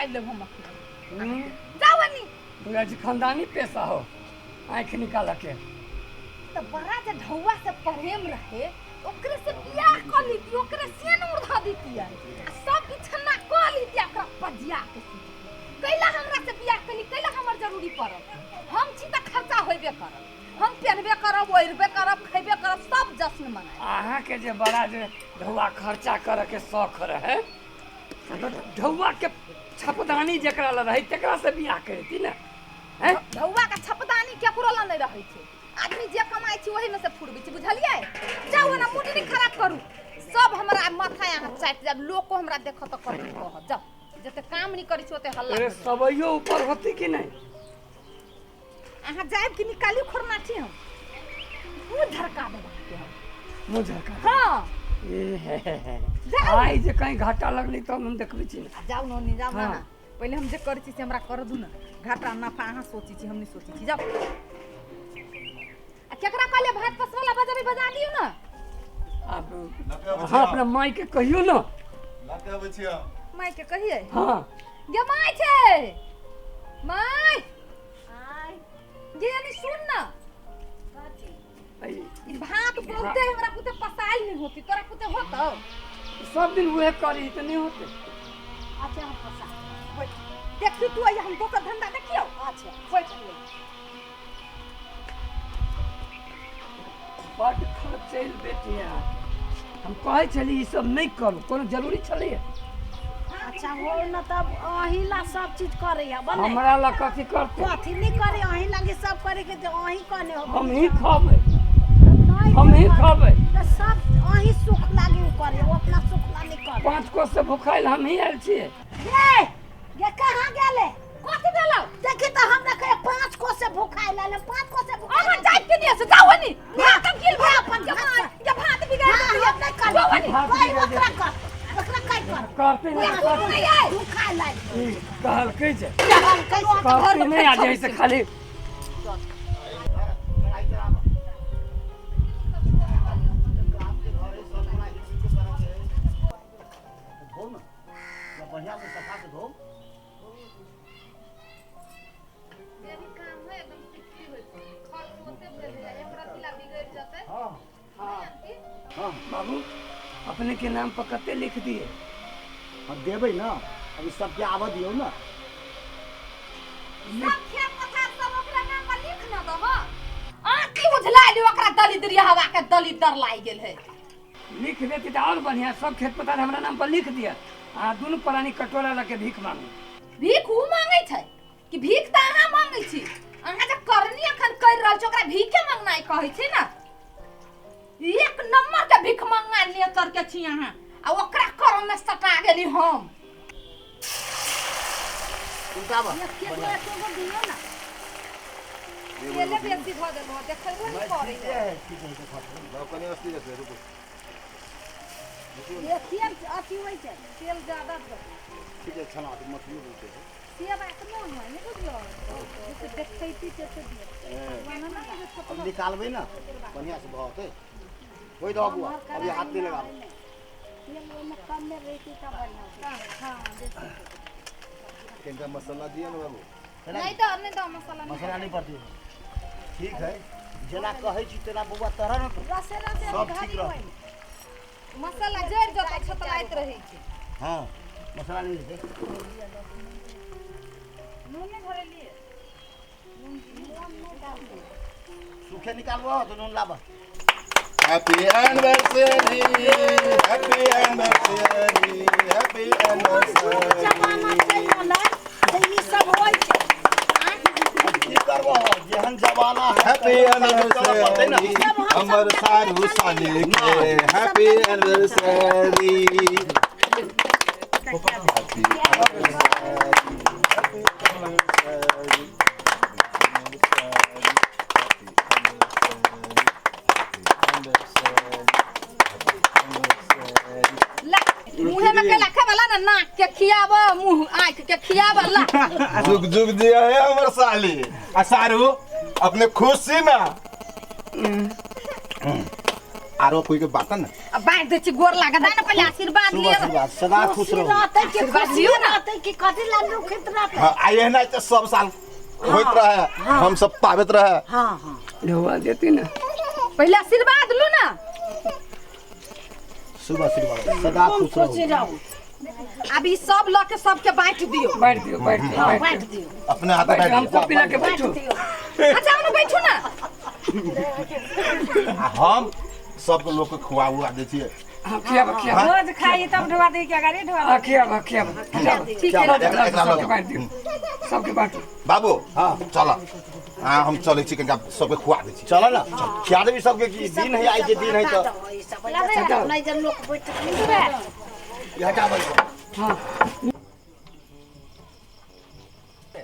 निकालि लेब हम अखन। हम्म, जाउ अनी। बुझै छी खानदानी पेशा हो आँखि निकालऽ के। तऽ बड़ा जे ढौआ से प्रेम रहे, ओकरे से बियाह कऽ लीती, ओकरे सेनूर धऽ दीतियै आ सब बिछन्ना कऽ लीती, ओकरा पजिया के कैला हमरा से बियाह कली, कैला हमर जरूरी पड़ल। हम छी तऽ खर्चा होबे करत, हम पहनबे करब, ओढ़बे करब, खेबे करब, सब जश्न मनायब। अहाँके जे बड़ा जे ढौआ खर्चा करऽ के शौख रहे, तऽ ढौआ के छपदानी जकरा लग रहै तकरा से बियाह करती ने, हैं? ढौआ के छपदानी केकरो लग नहि रहै छै। आदमी जे कमाइ छै ओहिमे से फुरबै छै, बुझलियै? जाउ ना, मूड नहि खराब करू। सब हमरा माथा यहाँ चाटि जायब, लोको हमरा देखत तऽ कथी कहत। जाउ, जते काम नहि करै छी ओते हल्ला अरे करू। सबैयो ऊपर होती कि नहीं? अहाँ जायब कि निकाली खोरनाठी? हम मुँह झरका देब अहाँके हम। मुँह झरका? हाँ। ए हे हे हे। जाउ। आइ जे कहीं घाटा लगली तब हम देखबै छी ने। आ जाउ नोनी, जाउ ना। हाँ। पहिले हम जे करै छी से हमरा कर दू ने। घाटा नफा अहाँ सोचै छी, हम नहि सोचै छी। जाउ। आ केकरा कहलियै भात पसवला बजाबी? बजा दियौ ने। आब अहाँ अपना माय के कहियौ ने। लऽ अबै छी हम। माय के कहियै? हाँ। गे माय छै, माय गे, यानी सुन ना। ई भात बहुते हमरा कुते पसाइल नहीं होती, तोरा कुते होतौ? सब दिन उहे करी तऽ नहीं होते। अच्छा, हम पसा बैठ। देखी तू आइया, हम दोसर धंधा देखियौ। अच्छा, बैठ ले। बड्ड खर्चैल बेटी अहाँके। हम कहै छली ई सब नहि करू, कोनो जरूरी छलैए? अच्छा हो न, तब अहीं ला सब चीज करे है बने। हमरा ला कथी करते? कथी नहीं करे, अहीं लागे सब करे के, अहीं कहने हो। हम ही खबै। नहीं। हम ही खबै। तो सब अहीं सुख लागे उ करे, वो अपना सुख ला नहीं करे। 5 कोस से भूखाइल हम ही आयल छियै। ये ये कहाँ गेले? कथी भेलौ? देखी तो, हमरा कहे 5 कोस से भूखाइल आयल, 5 कोस से भूखाइल। अहाँ जाइत के नहीं से, जाउ नी। भात हम गिल भात अपन के भात। मार के भात बिगाड़ हाँ, दिया। हम नहीं करब। जाउ नी। भात कोई बिगाड़ ओकरा कर, ओकरा कहि कर। करते नहीं, करते नहीं आय। भूखाइल आयल। ई कहलकै जे कहलकै से। करते नहीं, आ जाइ से खाली। धो ना या बढ़िया से सफा से धो। काम है एकदम सिक्की होइत, खर्च होते भेल है, एकरा तिला बिगड़ जतै। हाँ। नहीं आंटी? हाँ। बाबू, अपने के नाम पर कते लिख दिए? हम देबै ना, अभी सबके आबऽ दियौ ना। सब खेत पथार सब ओकरा नाम पर लिख न दह। आंखी उझला लियो ओकरा, दलिद्री हवा के दलिद्र लागि गेल है। लिख देती तऽ और बढ़िया। सब खेत पथार हमरा नाम पर लिख दिया, अहाँ दुनू प्राणी कटोरा लऽ के भीख मांगू। भीख ऊ मांगै छै कि भीख तऽ अहाँ मांगै छी? अहाँ जे करनी अखन करि रहल छी ओकरा भीखे मांगनाइ कहै छै ने? एक नंबर के भीख मंगा नेचर के छी अहाँ, आ ओकरा करम में सटा गेली हम। उल्टाबऽ। एके गो, एके गो दियौ ना। तेले बेसी भऽ गेल हो, देखैबो नहि करै ठीके है, ठीक है, देखो। लाउ, कनि अस्थिर से रुकू। देखिए, अथी होइ छै। तेल ज्यादा भऽ गेल। ठीक है, छना तो मछली बोलते हैं। से बात नहि है ने, बुझलो? जैसे देखैती तैसे दियौ। अब निकालबै ना, बढ़िया से भऽ होतै। होई दो बुआ, अभी हाथ नहीं लगाबो। तेल ओहिमे कम में रहितै तऽ बढ़िआँ होतै। हाँ, बेसी। कनिटा मसाला दिअ ने बाबू। नहीं तो नहीं तो मसाला नहीं। मसाला नहीं पड़ती है, ठीक है। जेना कहै छी तेना बौआ तरह ने तू। रसे रसे सब घरी ठीक रहतै। ओहिमे। मसाला जरि जतौ, छतलाइत रहै छै। हाँ, मसाला नहीं देते। नून नहि धरेलियै? सूखे निकालबो तो नून लाबऽ। Happy anniversary, happy anniversary, happy anniversary. जमाना चलि रहलै तऽ ई सब होइ छै। की करबो, जेहन जमाना है हैप्पी पड़तै ना। एनिवर्सरी हमर सारू साली के, हैप्पी एनिवर्सरी, हैप्पी एनिवर्सरी। ला, मुँहे में केला खेबला ना, नाक के खियाब, मुँह आँख के खियाब, ला। जुग जुग जिया है हमर साली आ सारू, अपने खुश छी ना? आरो कोई के बात ना अब बांट दे छी गोर लागत ना पहले आशीर्वाद शुभ ले आशीर्वाद सदा खुश रहो रहते कि आशीर्वाद खुशी लियो ना। रहते कि कथी ला दुखित रहते। हां आये ना तो सब साल होइत रहे हम सब पाबत रहे। हां हां ढौआ देती ना पहले आशीर्वाद लू ना। शुभ आशीर्वाद सदा खुश रहो। अभी सब ल के सबके बांट दियो बांट दियो बांट दियो बांट दियो अपने हाथ में हम कॉपी ला के बैठो। अच्छा हम बैठो ना हम सब लोग के खुआ उआ दै छियै। हां खियाब खियाब रोज खाई तब ढोआ दे के अगाड़ी ढोआ। हां खियाब खियाब ठीक है सबके बांट दियो सबके बांटो बाबू। हां चल हां हम चलै छी कनिका सबके खुआ दै छी। चल ना खिया देबी सबके की दिन है आई के दिन है तो नहीं जब लोग बैठ ये हटा भाई। हां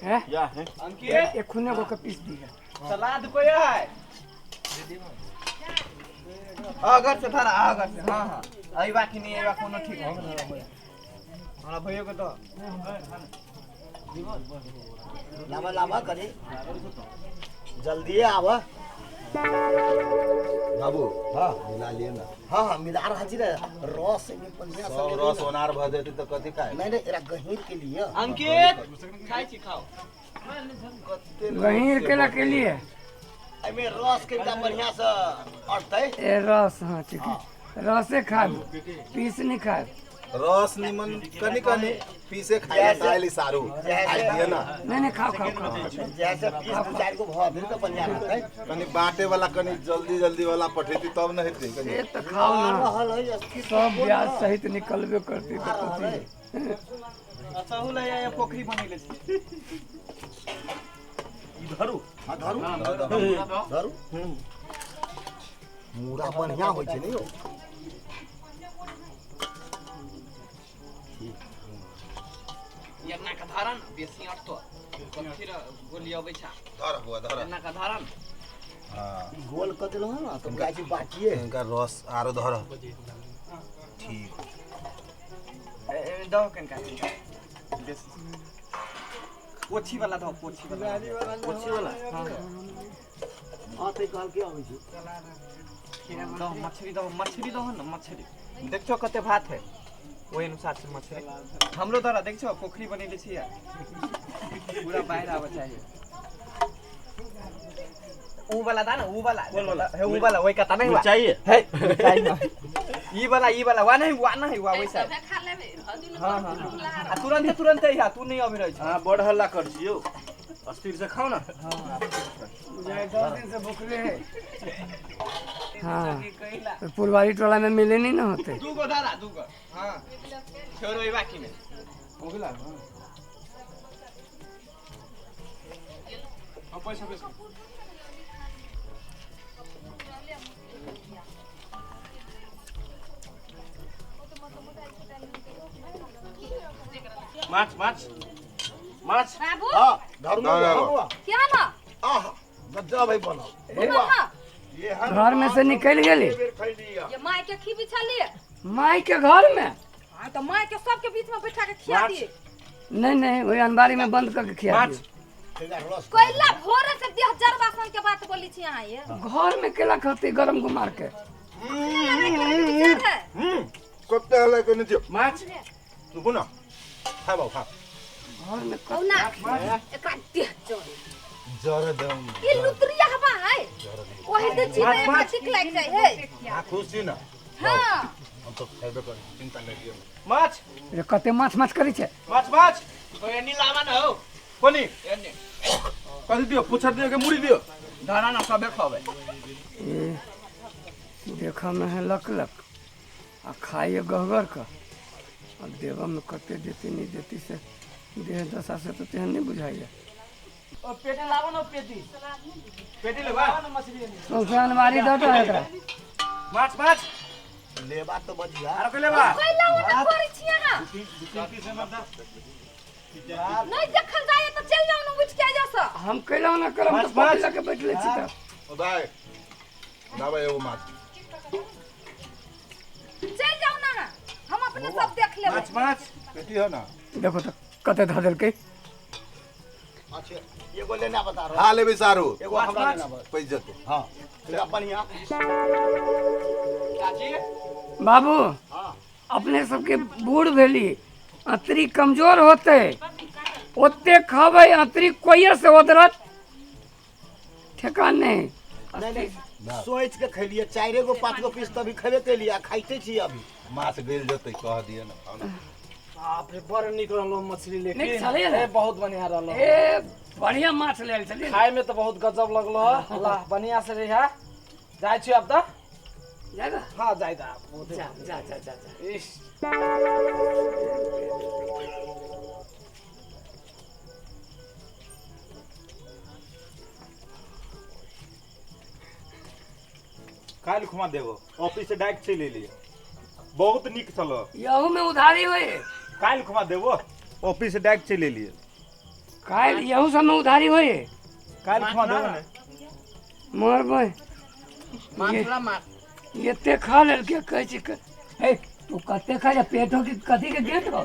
है या है अंकित एक खुने को के पीस दिया सलाद कोई है अगर से थारा अगर से। हां हां अइबा कि नहीं अइबा कोनो ठीक हो हमरा भैया के तो लावा लावा करे जल्दी आवा बाबू। हां मिला लिए ना। हां हां मिला रहा छी रे रस में बढ़िया सब रस ओनार भ जेतै त कथि खाए। नहीं नहीं एरा गहीर के लिए अंकित खाई छी खाओ गहीर के ला के लिए एमे रस के एकदम बढ़िया से अटतै ए रस। हां ठीक है रसे खा पीस नहीं खाए रस निमन कनी कनी पीसे खाए खाइली सारू खाइ दिए ना। नहीं नहीं खाओ खाओ खाओ जैसे पीस दू चार को भ भेल त बढ़िया रहतै। कनी बाटे वाला कनी जल्दी जल्दी वाला पठेती तब न हेतै कनी से त खाओ ना रहल है सब ब्याज सहित निकलबे करती त कथी। अच्छा हुला या पोखरी बनैले छी ई धरू। हां धरू धरू मुरा बढ़िया होय छै ने यो। यन्ना का धारन बेसी अटतो कथी र गोली अबै छ धर बुआ धर यन्ना का धारन। हां गोल क देलौ ना तो गाछी बाटिए इनका रस आरो धर ठीक ए दो कनका बेसी पोछी वाला दो पोछी वाला पोछी वाला। हां हां ते कहल के आबै छै दो मछली दो मछली दो न मछली देखछो कते भात है ओहि अनुसार से मछली हमरो द्वारा देखछो पोखरी बनेले छियै पूरा बाहर आवे चाहिए। ऊ वाला दा ना ऊ वाला हे ऊ वाला ओइ कता नहीं चाहिए हे चाहिए ई वाला वा नहीं वा नहीं वा वैसा खा लेबे हदिन। हां हां आ तुरंत तुरंत या तू नहीं अभी रह छ। हां बड़ हल्ला कर छियो अस्थिर से खाओ ना। हां 10 दिन से भूखले है। हां पुलवारी टोला में मिले नहीं ना होते दूगो धारा दूगो। हां छोरो ई बाकी में हो गेला। हां अब पैसा पैसा माछ माछ माछ बाबू। हां धरू ना क्या ना आहा गजब भाई बनाओ ये घर में से निकल गेली ये माई के खी बिछलिए माई के घर में। हां तो माई के सबके बीच में बैठा के खिया दिए। नहीं नहीं वही अनबारी में बंद करके खिया दिए। कोइला भोरे से 2000 बासन के बात बोली छी यहां ये घर में केला खाती गरम गुमार के कते हल्ला करने दियो माछ रुकू ना खा बाबू खा घर में कौना एकरा देह जरे जरे दम ई लुतरिया हवा है ओही दे छी में ठीक लाग जाय है। हां खुश छी ना। हां हम तो खेबे कर चिंता नहीं लियो माछ रे कते माछ माछ करै छै माछ माछ तो एनी लावा न हो कोनी एनी कथि दियो पुछर दियो के मुड़ी दियो धारा ना सबे खावे ए देखा में है लक लक आ खाइए गहगर का अब देवा में कते देती नहीं देती से देह दशा से तो तेहन नहीं बुझाइए। ओ पेटी लावा न पेटी पेटी लेबा सौंसे अनमारी दऽ दऽ एकरा माछ माछ लेबा तो बजिया आरो के लेबा कोइला ओना करै छी अहाँ नहीं देखल जाए तो चल जाओ न उठ के जा स हम कैला ना करम तो पकड़ लके बैठले छी त ओ भाई ना भाई एगो माछ चल जाओ ना हम अपने सब देख लेबै माछ माछ पेटी है ना देखो तो कते धऽ देलकै। अच्छा एगो लेना बता रहा। हां लेबै सारू, एगो हमरा लेना बस पैस जते। हां बढ़िया चाची बाबू। हां अपने सबके बूढ़ भेली, अतरी कमजोर होते, ओते खबै अतरी कोइया से ओदरत ठेकान नहीं। नहीं नहीं सोच के खैलिए, 4 गो 5 गो पीस तभी खेबे केलिए, खाइते छी अभी। माछ गइल जते कह दिए ना। बाप रे बड़ निक रहलो मछली लेकिन। निक छलै ने? ए बहुत बढ़िया रहलो। ए बढ़िया माछ लेल छलै, खाय में तो बहुत गजब लगलो। अल्लाह बढ़िया से रहिया। जाय छी अब त जाएगा? हां जाय दा। जा जा जा जा जा। इस काल्हि खुमा देबो, ऑफिस से डाइक चलि एलियै, बहुत नीक छल। यहू में उधारी होए? काल्हि खुमा देबो, ऑफिस से डाइक चलि एलियै। काल्हि यहू सब में उधारी होए? काल्हि खुमा देबो ने। मरबै एते खा लेलकै, कहै छी हे तू कते खा जा, पेट हो कि कथी के गेट हो?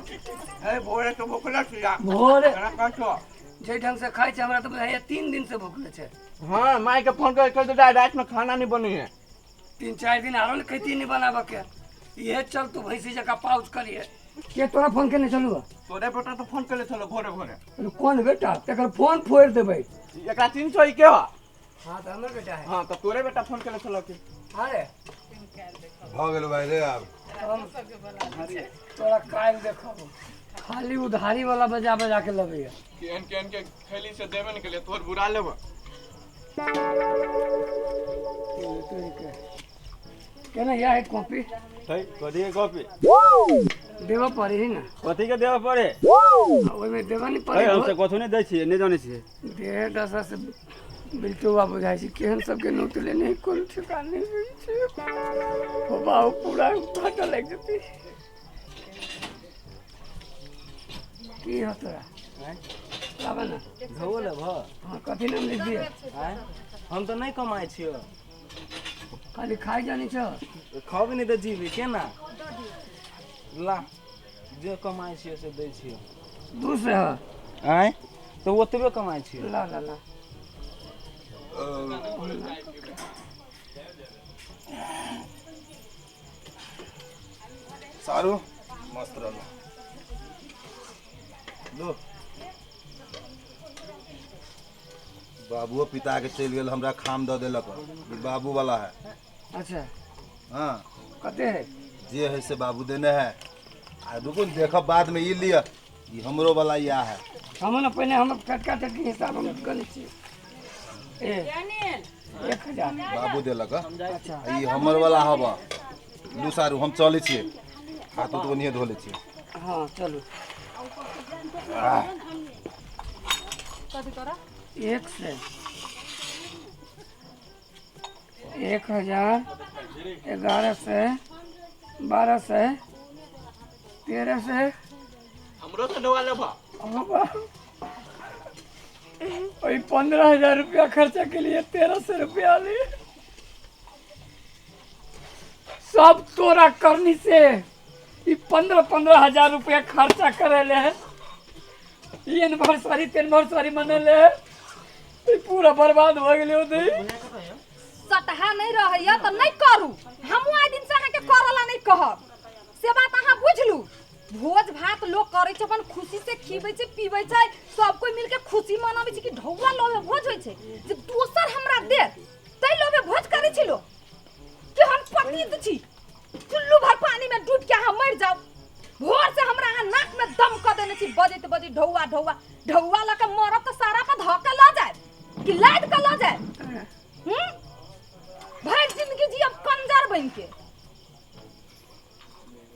हे भोरे तो भूखल छी। भोरे जे ढंग से खाइ छै हमरा तऽ बुझाइया 3 दिन से भूखले छै। हां माय के फोन कर कह दे रात में खाना नहीं बनी है। 3-4 दिन आरो ने खेती नहीं बनाबऽ के, इहे चल तू भैंसी जकाँ पाउच करिए। के तोरा फोन केने चलू? तोरे बेटा तो फोन केले छलो भोरे भोरे। कोन बेटा? तकर फोन फोड़ि देबै। एकरा 300 के हो? हां तऽ हमर बेटा है। हां तऽ तोरे बेटा फोन केले छलो की? हां रे भ गेल भाई रे। आब तोरा काल्हि देखब, खाली उधारी वाला बजा बजा के लबैया। केहन केहन के खैली से देबे ने केलिए, तोर बुरा लेब। केना या है कॉपी? कथी के कॉपी देबऽ पड़े ही ना? कथी के देबऽ पड़े? ओहिमे देबऽ नहीं पड़े। हम से कथो नहीं दै छियै, नहीं जानै छियै। देह दशा से बिल्टुआ बुझाइ छै, केहन सबके नोत लेने कोनो ठिकान नहीं होइ छै। हो बाबू पूरा घाटा लागि जेतै। की हो तोरा? लाबऽ ना। धो लेबऽ। हाँ कथी नाम लिख दिए? हम तो नहीं कमाइ छियो, खाली खाइ जानी छ। खबे नहीं तऽ जीबी केना? ला जे कमाइ छियो से दै छियो। 200 है? आँय तऽ ओतबे कमाइ छियो। ला ला ला। सारू मस्त रहलो। लो बाबुओ पिता के चलि गेल, हमरा खाम दऽ देलक। बाबू वाला है। अच्छा हाँ कते है? जे है से बाबू देने है। आ रुकू देखब बाद में, ई लिअ, ई हमरो वाला या है। हम ने पहिने हम टटका टटकी हिसाब हम करै छी। 1000 बाबू देलक। अच्छा ई हमर वाला हब। लू सारू हम चलै छियै, हाथ उत ओनिये धो लै छियै। हाँ चलू। 100 1000 1100 1200 1300 हमरो तो ढोआ लेबा। वही 15,000 रुपया खर्चा के लिए 1300 रुपया लिए। सब तोरा करनी से 15-15 हजार रुपया खर्चा करे ले है। एनिवर्सरी तेनवर्सरी मनले है, पूरा बर्बाद हो गेलै। सटहा नहीं रहैया तऽ नहीं करू। हमहूँ आइ दिन से अहाँके करऽ ला नहीं कहब, से बात अहाँ बुझलू। भोज भात लोग करै छै, अपन खुशी से खीबै छै पीबै छै, सब कोइ मिलके खुशी मनाबै छै कि ढौआ लोभे भोज होइ छै। जे दोसर हमरा देत तै लोभे भोज करै छै लोग। कि हम पतित छी, चुल्लू भर पानी में डूब के अहाँ मरि जाउ। भोर से हमरा अहाँ नाक में दम कऽ देने छी बजैत बजैत ढौआ ढौआ ढौआ लऽ के मरब तऽ सारा पर धऽ के लऽ जायब कि लादि के लऽ जायब? भरि जिंदगी जियब कंजर बनि के।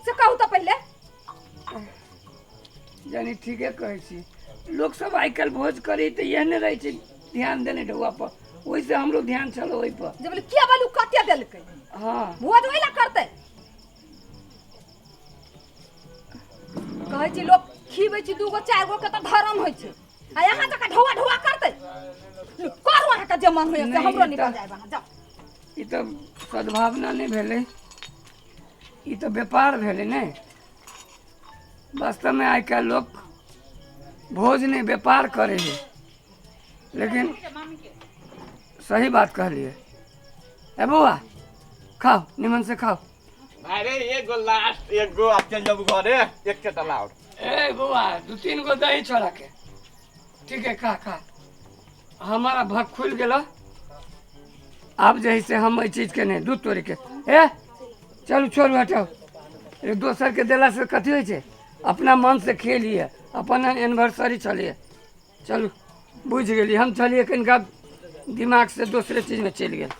से कहू तऽ पहिले। जानी ठीके कहै छी, लोक सब आइ काल्हि भोज करी तऽ एहने रहै छै, ध्यान देने ढौआ पर। ओहिसँ हमरो ध्यान छल ओहि पर। जे बोले किया बोलू कते देलकै? हाँ भोज ओहि ला करतै। कहै छी लोक खीबै छी 2 गो 4 गो के तऽ धर्म होइ छै, आ यहाँ जकाँ ढौआ ढौआ करतै। करू अहाँके जे मन होइए से, हमरो निकल जायब अहाँ जाउ। ई तऽ सद्भावना नहि भेलै, ई तऽ व्यापार भेलै ने। वास्तवमे आइ काल्हि लोक भोज नहि व्यापार करै है। लेकिन सही बात कहलिए। ए बौआ खाओ, निमन से खाओ। अरे एगो लास्ट एगो, अब चल जाबू घरे, एक चटला और। ए बौआ 2-3 गो दही छोड़ा के, ठीक है खा खा। हमारा भक खुल गेल। आब जे है से हम एहि चीजके नहि दूध तोड़िके ए चलू छोड़ू हटाउ। एक दोसरके देला से कथी होइ छै, अपना मन से खेलिए, अपन एनिवर्सरी छलिए। चलू बुझि गेली हम, छलिए कनिका दिमाग से दोसरे चीजमे चलि गेल।